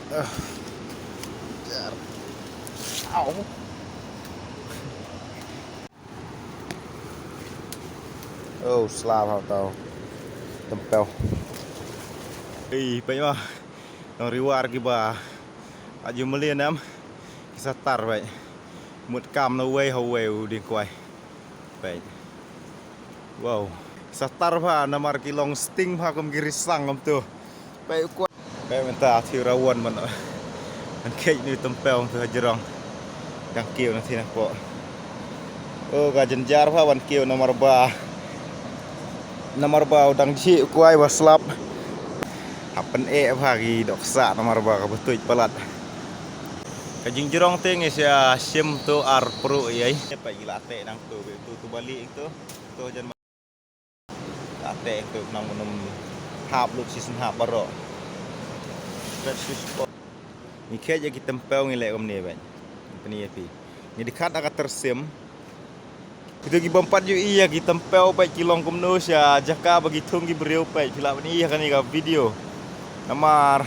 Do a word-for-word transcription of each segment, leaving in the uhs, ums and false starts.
Au. Oh, slap hau tau. Tympew. Ei, peit ma. Nong riwar kiba. Aju mlien em. Ki sa tar peit. Mut kam na wei ha wei u dieng kwai. Peit. Wow. Ki sa tar bha namar ki long sting bha kum ki risang kum tu. Peit u kwai. Peit mynta thiu rawon man. Man kheit ni tympew tu ha jrong. Dang kiew na thi na poh. Oh, ka jynjar bha wan kiew namar ba. Namar ba u dang jhi u kwai ba slap. Hap pyneh bha ki dohksah namar ba ka btuit palat. Ka jingjrong te ngi sa shim tu ar pru ïa. Peit la te nang tu tu tu bali tu. Tu jan la te tu nang num hap lut si snap baroh. Peit si spot. Ngi kheit ïa ki tympew ngi leh kumne peit. Pyni ïa phi. Ngi dkhat ha ka tyrsim. Kito ki bym pat ïohi ïa ki tympew peit ki long kumno sha jaka ba ki thung ki briew peit phi lah ban ïohi ïa kane ka video. Namar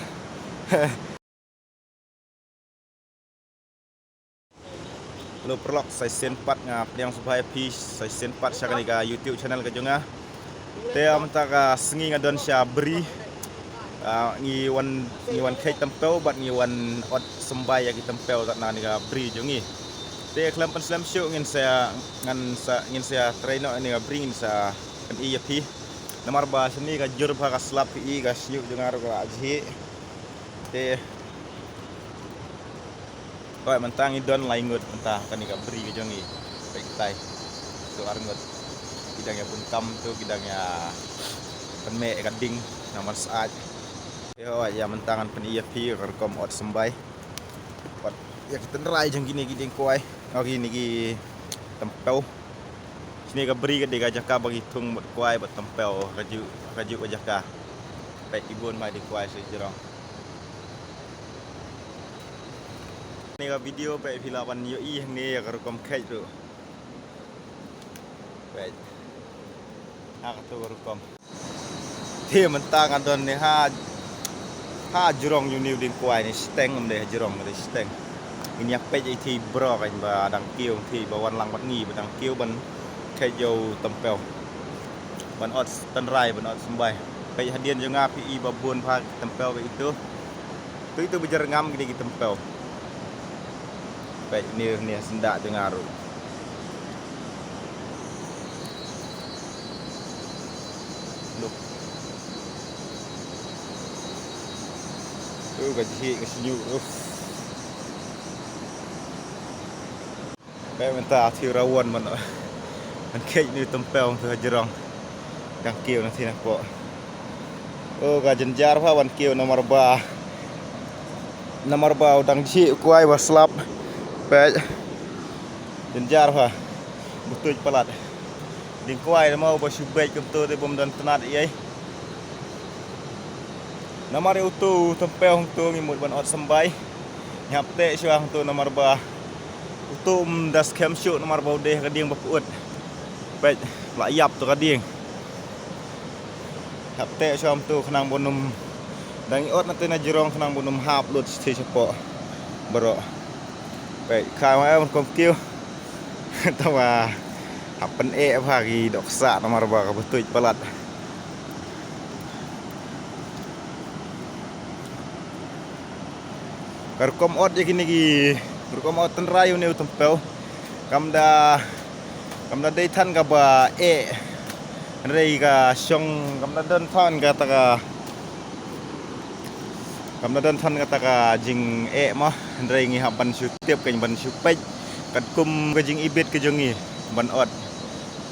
Hello paralok, sa shisien pat nga pdiang sngewbha ïa phi, sa shisien pat sha kane ka YouTube channel ka jong nga. Te mynta ka sngi nga don sha Bri. Ah, ngi wan, ngi wan kheit tympew bad ngi wan ot symbai ïa ki tympew tat na kane ka Bri jong ngi. Te khlem pynslem shuh ngin sa, ngan sa, ngin sa trei noh ïa kane ka Bri ngin sa pyni ïa phi. Namar ba shane ka jur bha ka slap phi i ka shñiuh jong nga ruh ka la jhieh. Te Koi mynta ngi don lai ngut mynta kane ka Bri ka jong ngi. Peit kitai. Tu ar ngut. Ki dang ïa bun kam tu ki dang ïa pynmeh ka ding namar syaid. Te hoi ïa mynta ngan pyni ïa phi ka rukom ot symbai. Ot ïa ki tynrai jong kine ki dieng kwai. Oh kine ki tympew. Shane ka Bri ka dei ka jaka ba ki thung bad kwai bad tympew ka juh ka juh ka jaka. Peit ki bun mai dieng kwai sha jrong. Kane ka video peit phi lah ban ïohi hangne ïa ka rukom kheit ruh. Peit. Ha katu ka rukom. Te mynta nga don ne ha, ha jrong ïa une u dieng kwai ne shiteng, ym dei ha jrong, dei shiteng. Ngin ïa peit ïa i thei bro kan ba dang kiew, thei ba wan lang bad ngi ba dang kiew ban kheit ïa u tympew. Ban ot tynrai, ban ot symbai. Peit hadien jong nga phi i ba bun bha ki tympew ba itu. Tu itu ba jyrngam ki dei ki tympew. Peit ni ni syndah jong nga ruh. Look. Tu ka jhieh ka shñiuh ruh. Peit mynta thiu rawon man. Man kheit ni tympew tu ha jrong. Dang kiew na thi na poh. Oh ka jynjar bha wan kiew namar ba. Namar ba u dang jhieh u kwai ba slap. Peit. Jynjar bha. Butuit palat. Dieng kwai namar ba shu beit kumto te bym don tnat ïa. Namar ïa uto u tympew hangto ngi mut ban ot symbai. Ngi hap teh shuwa hangto namar ba uto um da skhem shuh namar ba u dei ha ka dieng ba pyut. Peit la ïap to ka dieng. Hap teh shuwa hangto khnang ba un ym dang ïa ot na te na jrong khnang ba un ym hap lut shi shapoh. Baroh. Peit kha ma em kum kiew. Tama hap pyneh bha ki dohksah namar ba ka butuit palat. Ka rukom ot ïa kine ki rukom ot tynrai une u tympew. Kam da kam da dei than kaba eh. Hynrei ka shong kam da don than kata ka Kam da don than kata ka jingeh ma, hynrei ngi hap ban shu tip kan ban shu peit katkum ka jingibit ka jong ngi ban ot.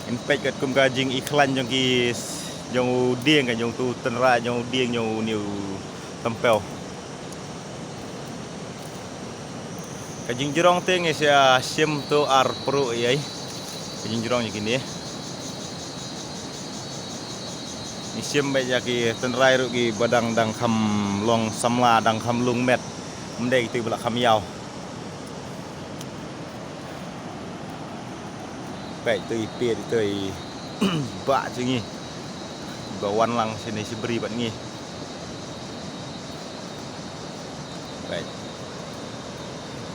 Ngin peit katkum ka jingikhlaiñ jong ki jong u dieng ka jong tu tynrai jong u dieng jong u niu tympew. Ka jingjrong te ngi sa shim tu ar pru ïa ka jingjrong ïa kine. Ngi shim beit ïa ki tynrai ruh ki ba dang dang kham long samla dang kham lung met. Ym dei kito ba la kham ïaw. Beit to i peit to i ba jong ngi. Ba wan lang shane shi bri bad ngi.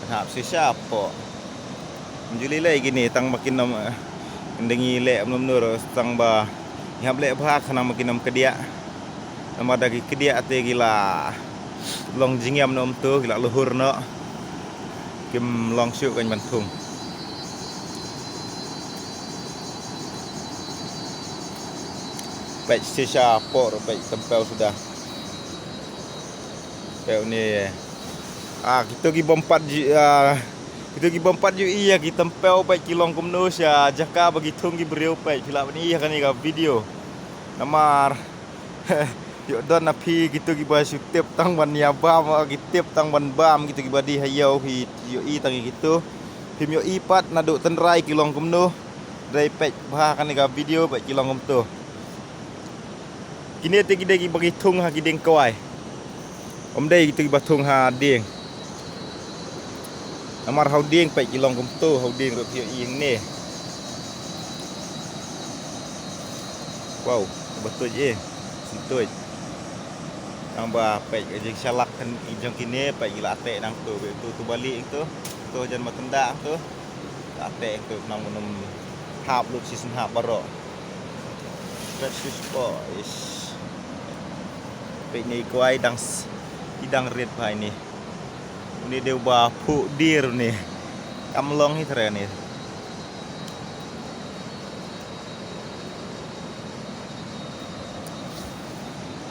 Hap shisha pok. Juli lei kine tang ba kin ym, eh, kin dang ïaleh mlum nur tang ba ngi hap leh bha khnang ba kin ym kdiah. Namar da ki kdiah te ki la long jingïam noh to, ki la luhur noh. Kim long shuh kan ban thung. Peit shisha pok, peit tempel suda. Peit une. Ah, kito ki bym pat ju, ah, kito ki bym pat ju ïohi ïa ki tempel peit ki long kumno sha jaka ba ki thung ki briew peit, phi lah ban ïohi ha kane ka video. Namar ïoh don na phi kito kiba shu tip tang ban ïa bam, ah, ki tip tang ban bam kito kiba die ha ïew phi ïohi tang ïa kito. Phim ïohi pat naduh tynrai ki long kumno. Dei peit bha kane ka video peit ki long kumto. Kine te ki dei kiba ki thung ha ki dieng kwai. Ym dei kito kiba thung ha dieng. Namar ha u dieng peit ki long kumto, ha u dieng ruh phi ïohi hangne. Wow, ba tuid eh. Sngewtuid. Tang ba peit ka jingshalak kan jong kine peit ki la teh nangto, peit to, to ba lieh to. To jan matynda to. La teh to nang ban ym hap lut shisien hap baroh. Peit shisha pok, ish. Peit ne i kwai dang s-, i dang rit bha ine. Une dei uba phuh dier une. Kam long hi trai une.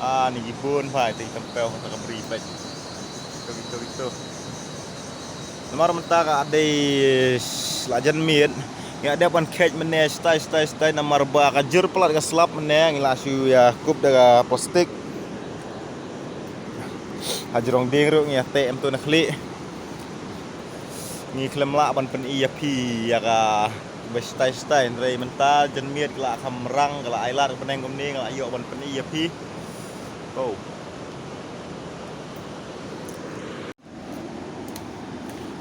Ah, ni ki bun bha ite i tempel ha ka bri peit. Kito, kito, kito. Namar mynta ka dei la jan miet. Ngi la dep ban kheit mynne stai, stai, stai namar ba ka jur palat ka slap mynne ngi la shu ïa kup da ka plastik. Ha jrong dieng ruh ngi ïa teh em tu na khlieh. Ngi khlem lah ban pyni ïa phi ïa ka ba stai stai hynrei mynta jan miet ka la kham rang ka la ai lad ka bneng kumne nga la ïoh ban pyni ïa phi. Oh.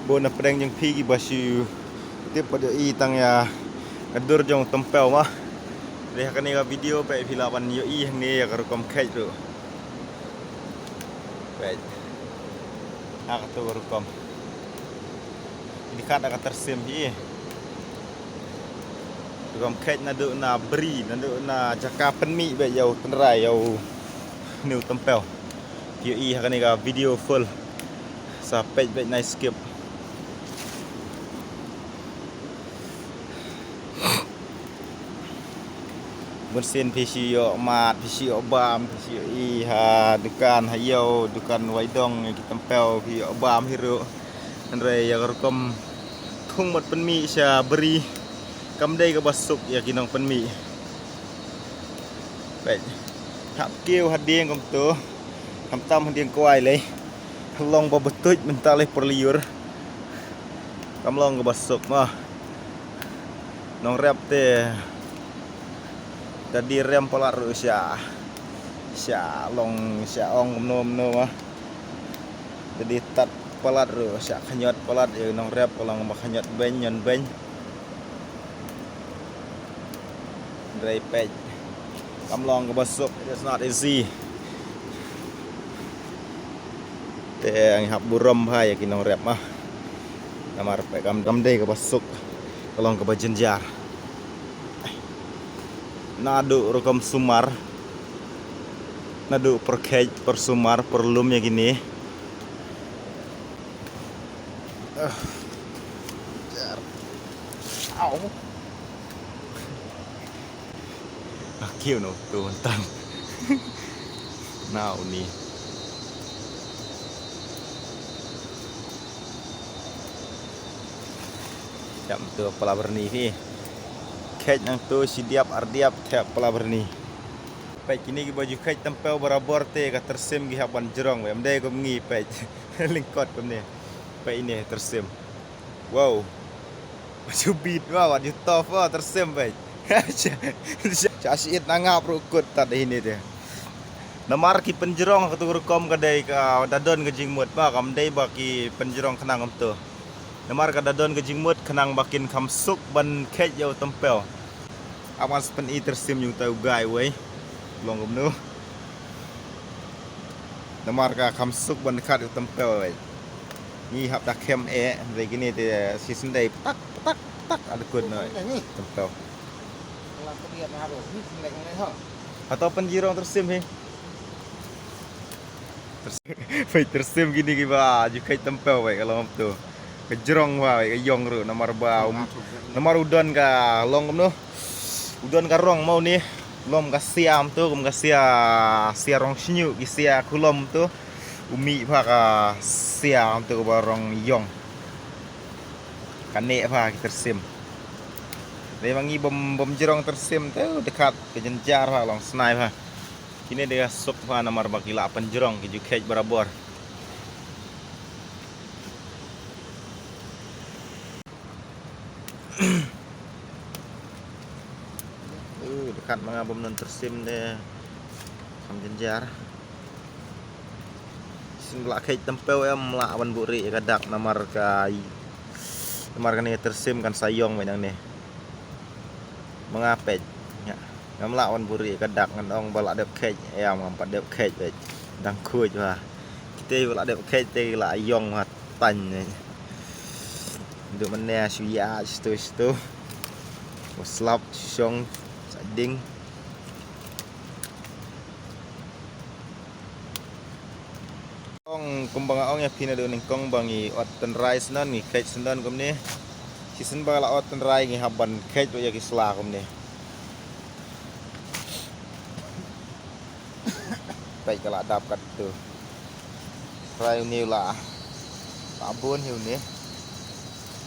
Bun na pdeng jong phi kiba shu tip pat ïohi tang ïa ka dur jong u tempel ma. Dei ha kane ka video peit phi lah ban ïohi hangne ïa ka rukom kheit ruh. Peit. Ha kato ka rukom. Dei kat da ka tyrsim hi. Rukom kheit naduh na bri, naduh na jaka pynmih beit ïa u tynrai ïa une u tempel. Phi ïohi ha kane ka video full. Sa peit beit nai skip. Bun sien phi shu ïoh mad, phi shu ïoh bam, phi shu ïohi ha dukan ha ïew, dukan waidong ïa ki tempel phi ïoh bam hi ruh. Hynrei ïa ka rukom thung bad pynmih sha bri kam dei kaba suk ïa ki nongpynmih. Peit. Hap kiew ha dieng kumto. Khamtam ha dieng kwai lei. Long ba btuid mynta lei por lyiur. Kam long kaba suk ma. Nongrep te da die rem palat ruh sha, sha long sha ong kumno kumno ma. Da die tat palat ruh sha khñiot palat ïa nongrep ka long ba khñiot beiñ ñion beiñ. Hynrei peit kam long kaba suk, it's not easy. Te ngi hap burom bha ïa ki nongrep ma. Namar peit kam, kam dei kaba suk, ka long kaba jynjar. Naduh rukom sumar, naduh pyrkheit, pyrsumar, pyrlum ïa kine. Ah. Jar. Au. Akiu no tu tang. Nau ni. Jam tu pala berni hi. Kheit nang tu sidiap ardiap thep pala berni. Peit kine kiba ju kheit tempel barabor te ka tyrsim ki hap ban jrong, em dei kum ngi peit. Lyngkot kumne. Peit ine tyrsim. Wow. Wat ju bit ma, wat ju tough ma tyrsim peit. Cha, cha, cha shi it na ngap ruh kut tat ine te. Namar ki pynjrong ha katu rukom ka dei ka da don ka jingmut ma, kam dei ba ki pynjrong khnang kumtu. Namar ka da don ka jingmut khnang ba kin kham suk ban kheit ïa u tempel. Aban spen i tyrsim jong utai u guy wei. Long kumno. Namar ka kham suk ban khat ïa u tempel wei. Ngi hap da kem eh, dei kine te shisien dei tak tak tak ada kut noi. Tympew. Hato pynjrong tyrsim hi. Peit tyrsim kine kiba ju kheit tympew, peit ka long tu. Ka jrong bha, peit ka ïong ruh namar ba, um, namar u don ka long kumno. U don ka rong mo ni. Lom ka sia kumto, kum ka sia, sia rong shñiuh, ki sia khulom to. U mih bha ka sia kumto kaba rong ïong. Ka neh bha ki tyrsim. Dei ma ngi bym, bym jrong tyrsim te, dei kat ka jynjar bha, long snai bha. Kine dei ka suk bha namar ba ki la pynjrong, ki ju kheit barabor. Uh, dei kat ma nga bym don tyrsim te. Kham jynjar. Shisien ba la kheit tympew em, la wan buhrieh ïa ka dak namar ka, namar kane ka tyrsim kan sa ïong beit nangne. Ma nga peit. Ïa. Ngam lah wan buhrieh ïa ka dak, ngan ong ba la dep kheit. Em, ngam pat dep kheit, peit. Dang khuid bha. Kita ba la dep kheit te la ïong bha tang ne. Duk mynne shu ïa shito shito. Ba slap shong sa ding. Ong kumba nga ong ïa phi naduh nyngkong ba ngi ot tynrai syndon, ngi kheit syndon kumne. Shisien ba la ot tynrai ngi hap ban kheit ruh ïa ki sla kumne. Peit ka la dap katto. Tynrai une la, la bun hi une.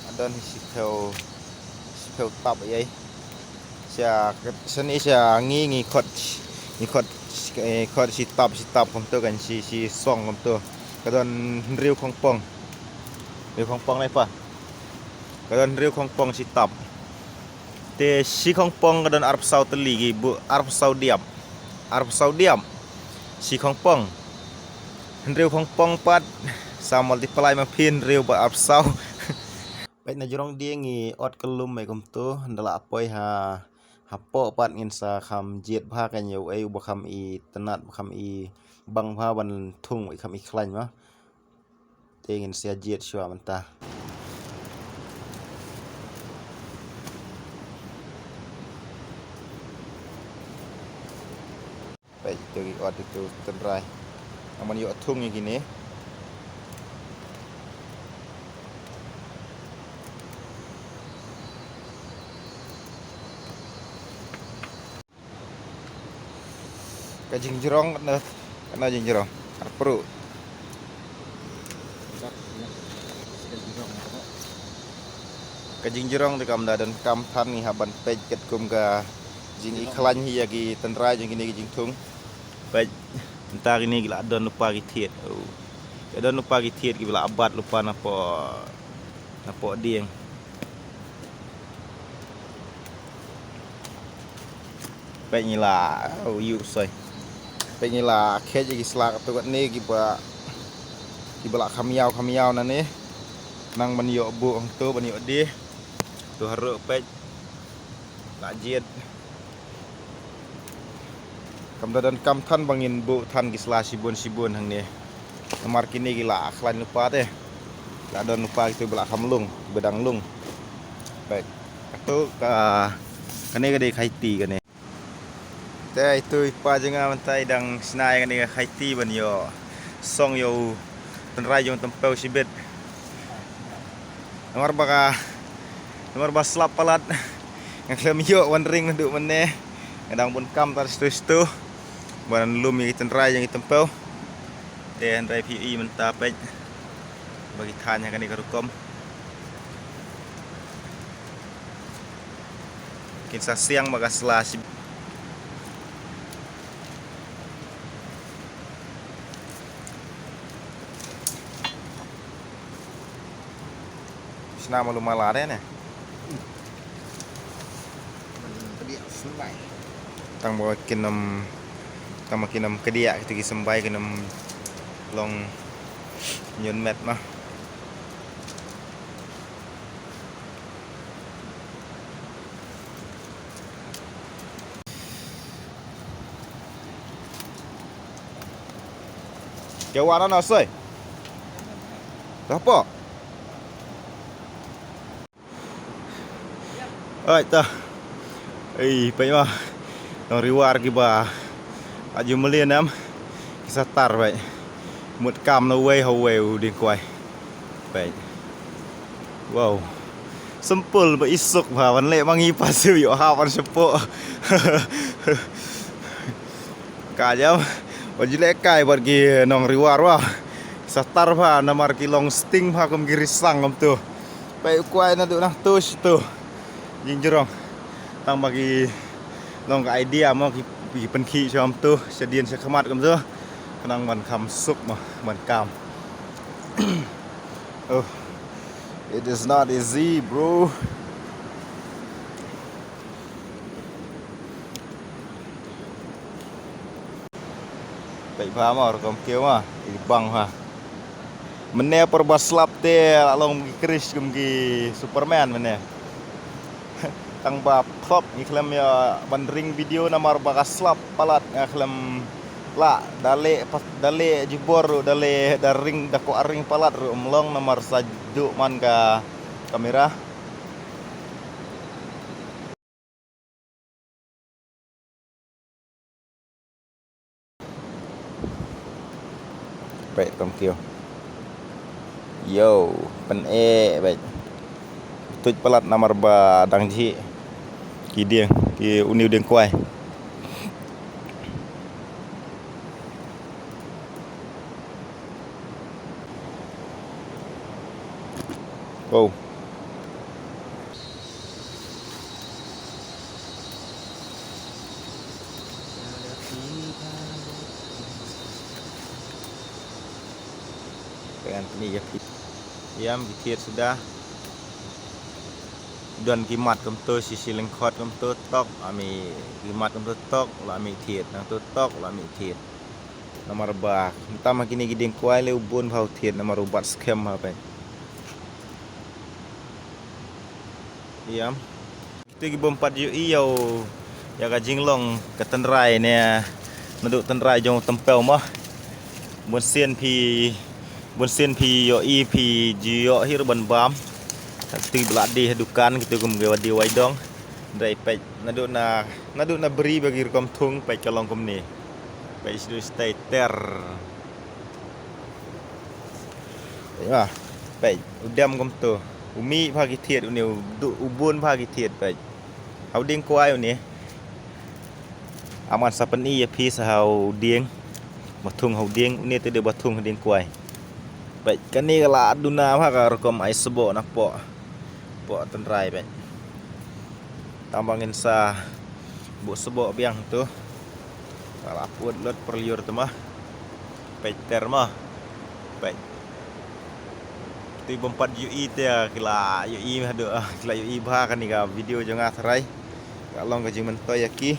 Adon hi shiphew, shiphew tap ïa. Sha, sha ni sha ngi, ngi khot, ngi khot, eh, khot shi tap, shi tap kumto kan shi, shi song kumto. Ka don hynriew khongpong. Hynriew khongpong ne pa. Ka don hynriew khongpong shi tap. Te shi khongpong ka don arphew saw tylli ki bu, arphew saw diap. Arphew saw diap. Shi khongpong. Hynriew khongpong pat. Sa multiply ma phi hynriew bad arphew saw. Peit na jrong dieng ngi ot ka lum ei kumto, nda la poi ha, hapoh pat ngin sa kham jied bha kan ïa uei uba kham i tnat, ba kham i bang bha ban thung, uei kham i khlaiñ ma. Te ngin sa jied shuwa mynta. Peit ito ki ot ito tynrai. Nang ban ïoh thung ïa kine. Ka jingjrong katno, katno jingjrong. Arpru. Ka jingjrong te kam da donkam than, ngi hap ban peit katkum ka jingïakhlaiñ hi ïa ki tynrai jong kine ki jingthung. Peit mynta kine ki la don lypa ki thied. Oh. Ki don lypa ki thied kiba la bat lypa napoh, napoh dieng. Peit ngi la, oh, ïu soi. Peit ngi la kheit ïa ki sla katto katne kiba, kiba la kham ïaw kham ïaw nangne. Nang ban ïoh buh hangto ban ïoh die. To haruh peit. La jied. Kam da donkam than ba ngin buh than ki sla shibun shibun hangne. Namar kine ki la khlaiñ lypa te. La don lypa kito ba la kham lung, ba dang lung. Peit. Kato ka, kane ka dei ka khaiti kane. Te ito i pa jong nga mynta i dang shna ïa kane ka khaiti ban ïoh song ïa u tynrai jong tympew shibit. Namar ba ka, namar ba slap palat. Nga khlem ïoh wan ring naduh mynne. Nga dang bun kam tar shito shito. Ban lum ïa ki tynrai jong ki tympew. Te hynrei phi i mynta peit. Ba ki thaiñ ha kane ka rukom. Kin sa siang ba ka sla shi. Sna malu mala de ne. Tang ba kin ym, tang ba kin ym kdiah kito ki symbai kin ym long ñion met ma. Ke wan na soi. Dah pok. Oi, ta. Ei, peit ma. Nong riwar kiba aju mlien em. Ki sa tar, peit. Mut kam na wei ha wei u dieng kwai. Peit. Wow. Simple ba isuk ba wan leh ma ngi pasiu ïoh ha wan shapoh. Ka jam. Wan ju leh kai bad ki nong riwar wa. Sa tar ba namar ki long sting ba kum ki risang kumtu. Peit u kwai naduh nangtu shitu. Jingjrong. Tang ba ki long ka idea mo ki, ki pynkhih shwa kumtu. Shadien shakhmat kumtu. Khnang ban kham suk mo ban kam. Oh, it is not easy, bro. Peit bha mo, rukom kiew mo, i bang bha. Mynne por ba slap te la long ki kris kum ki Superman mynne. Tang ba prop ngi khlem ïa ban ring video namar ba ka slap palat nga khlem lah da leh pas-, da leh jubor ruh da leh da ring da kwah ring palat ruh ym long namar sa duh man ka kamera. Peit rukom kiew. Yo, pyneh peit. Tuid palat namar ba dang jhieh. Ki dieng, ki une u dieng kwai. Wow. Peit kane ïa phi. Ïam ki thied suda. Don ki mat kumtu shi shi lyngkhot kumtu tok, la mih ki mat kumtu tok, la mih thied, nangtu tok, la mih thied. Namar ba mynta ma kine ki dieng kwai leh u bun bha u thied namar u bat skhem bha peit. Ïam. Kito ki bym pat ïohi ïa u, ïa ka jinglong ka tynrai ne naduh tynrai jong u tympew mo. Bun sien phi, bun sien phi ïohi phi ju ïoh hi ruh ban bam. Kito ba la die ha dukan kito kum ki ba die wai dong. Dei peit naduh na, naduh na bri ba ki rukom thung peit ka long kumne. Peit shu stay ter. Peit ma, peit u dem kumtu. U mih bha ki thied une u du-, u bun bha ki thied peit. Ha u dieng kwai une. Aman sa pyni ïa phi sa ha u dieng. Ba thung ha u dieng une te dei ba thung ha dieng kwai. Peit kane ka la duna bha ka rukom ai sboh na poh. Poh tynrai peit. Tang ba ngin sa buh sboh biang tu. Ka la put lut perliur tu ma. Peit ter ma. Peit. Kito bym pat ïohi te ki la ïohi haduh, ki la ïohi bha kane ka video jong nga tharai. Ka long ka jingmyntoi ïa ki.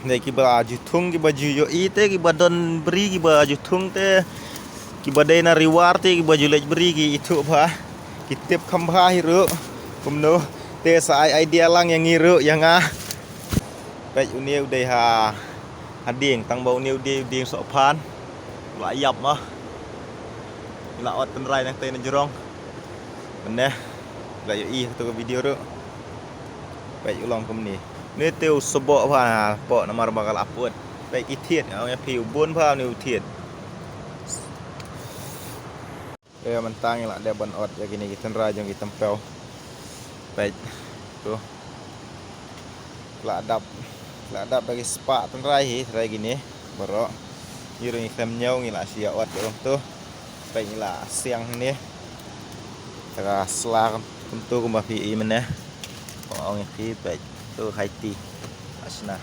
Dei ki ba ju thung ki ba ju ïohi te ki ba don bri ki ba ju thung te ki ba dei na riwar te ki ba ju leit bri ki ithuh bha. Ki tip kham bha hi ruh. Kumno te sa ai idea lang ïa ngi ruh ïa nga. Peit une u dei ha, ha dieng tang ba une u dei u dieng sohphan. La ïap ma. La ot tynrai nangtei na jrong. Mynne la ïohi ha tu ka video ruh. Peit u long kumne. Une te u sboh bha ha poh namar ba ka la put. Peit ki thied nga ong ïa phi u bun bha une u thied. Te mynta ngi la dep ban ot ïa kine ki tynrai jong ki tympew. Peit tu. La dap, la dap da ki spah tynrai hi tynrai kine baroh. Ngi ruh ngi khlem ñiew ngi la shu ïa ot ïa tu. Peit ngi la siang hangne. Te ka sla kumtu kumba phi i mynne. Ong ong ïa phi peit tu hai ti. Asna.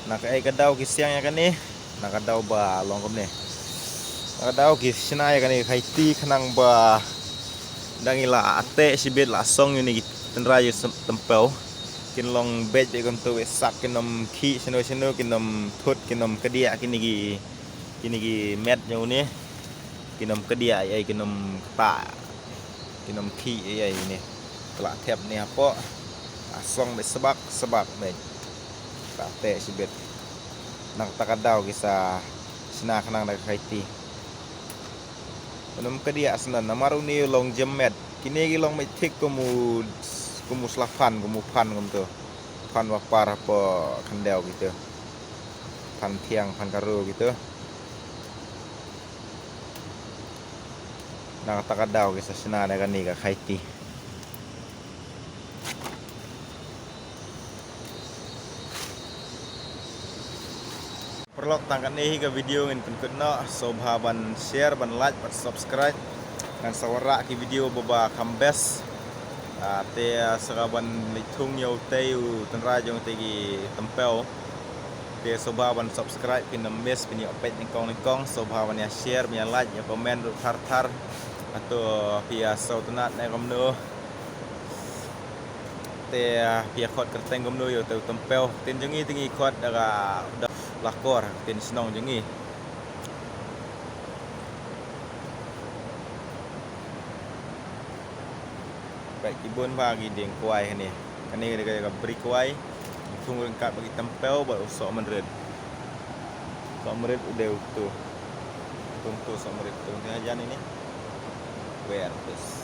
Na kaei ka daw ki siang ïa kane, na ka daw ba long kumne. Na ka daw ki shna ïa kane ka khaiti khnang ba dang ïa la teh shibit la song ïa une ki tynrai ïa tympew. Kin long beit beit kumtu, beit sak kin ym khih shano shano, kin ym thut, kin ym kdiah kine ki, kine ki met jong une. Kin ym kdiah ei ei, kin ym ktah, kin ym khih ei ei ne. Ka la thep ne hapoh. Ah, song beit sbak sbak beit. Ka la teh shibit. Na kata ka daw ki sa shna khnang da ka khaiti. Kin ym kdiah shen namar une u long jem met. Kine ki long beit thik kum u, kum u sla phan, kum u phan kumtu. Phan ba par hapoh khyndew kito. Phan thiang, phan karo kito. Na kata ka daw ki sa shna da kane ka khaiti. Paralok, tang katne hi ka video ngin pynkut noh. Sngewbha ban share, ban like, ban subscribe. Ngan sa wanrah ki video ba ba kham best. Ah, te, ah, sa ka ban leit thung ïa utei u tynrai jong utei ki tympew. Te sngewbha ban subscribe, phin ym miss, phin ïoh peit nyngkong nyngkong. Sngewbha ban ïa share, ban ïa like, ïa comment ruh thar thar. Hato phi ïa sngewtynnat ne kumno. Te, ah, phi ïa khot kyrteng kumno ïa utei u tympew. Ktien jong ngi te ngi khot da ka, da Lakor, ktien shnong jong ngi. Peit ki bun bha ki dieng kwai kane. Kane ka, ka bri kwai. Thung ryngkat bad ki tympew bad u sohmynrit. Sohmynrit u dei uto. Thung to sohmynrit, thung te hajan ini. Where this?